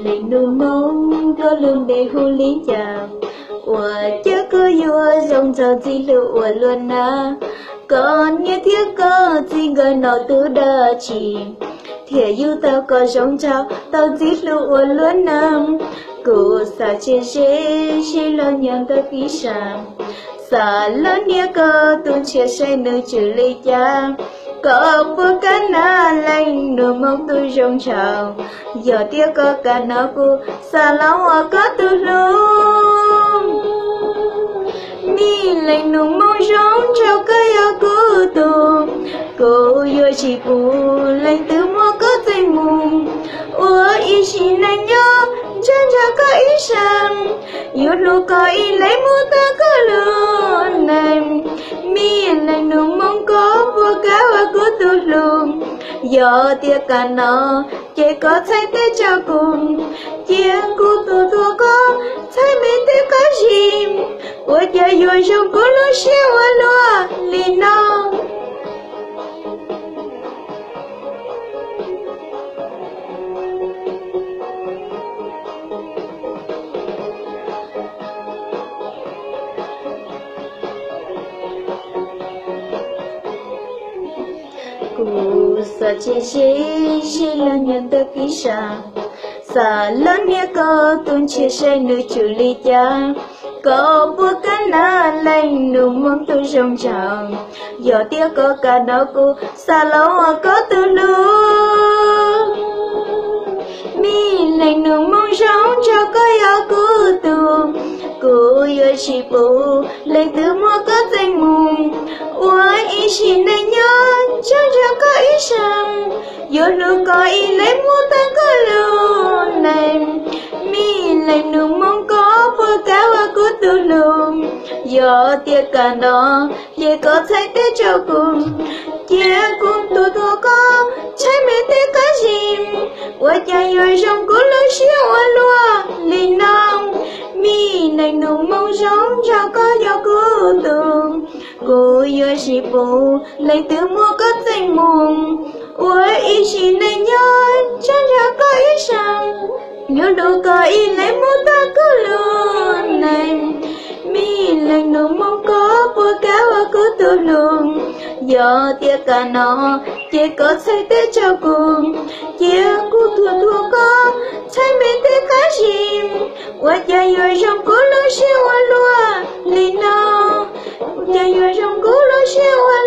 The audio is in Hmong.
Leej nus Hmoob, koj lub npe hu li cas? Ua cas koj yuav zoo nraug ntxim hlub ua luaj na? Koj niam thiab koj txiv nkawd noj tus dab tsi thiaj yug tau koj zoo nraug tau ntxim hlub ua luaj na? Kuv xav tseg ze ze los nyob ntawm pis sab, xav los nias koj tus ntshiab saib nws tsw li cas. Koj puas kam nab leej nus Hmoob tus zoo nraug? Yog tias koj kam no kuv xav los ua koj tus hlub. Me leej nus Hmoob zoo nraug, koj yog kuv tug, kuv yuav tsis pub leej twg muab koj txeeb mus. Ua ib sim neej nyob nrog nrog koj ib sab, yuav hlub koj ib leeg mus tag koj lub neej. Me leej nus Hmoob, koj puas kam ua kuv tus hlub? Yog tias kam no ces koj txhais tes rau kuv, cia kuv tus tuag koj txhais me tes qab zib. Ua cas yuav zoo kuv lub siab ua luaj li no? Kuv xav tseg ze ze los nyob ntawm pis sab, xav los nias koj tus ntshiab saib nws tsw li cas. Koj puas kam nab leej nus Hmoob tus zoo nraug? Yog tias koj kam no kuv xav los ua koj tus hlub. Me leej nus Hmoob zoo nraug, koj yog kuv tug, kuv yuav tsis pub leej twg muab koj txeeb mus. Ua ib sim neej nyob nrog nrog koj ib sab, yuav hlub koj ib leeg mus tag koj lub neej. Me leej nus Hmoob, koj puas kam ua kuv tus hlub? Yog tias kam no ces koj txhais tes rau kuv, cia kuv tus tuag koj txhais me tes qab zib. Ua cas yuav zoo kuv lub siab ua luaj li no? Me leej nus Hmoob zoo nraug, koj yog kuv tug, kuv yuav tsis pub leej twg muab koj txeeb mus. Ua ib sim neej nyob nrog nrog koj ib sab, yuav hlub koj ib leeg mus tag koj lub neej. Me leej nus Hmoob, koj puas kam ua kuv tus hlub? Yog tias kam no ces koj txhais tes rau kuv, cia kuv tus tuag koj txhais me tes qab zib. Ua cas yuav zoo kuv lub siab ua luaj li no? Ua cas yuav zoo kuv lub siab ua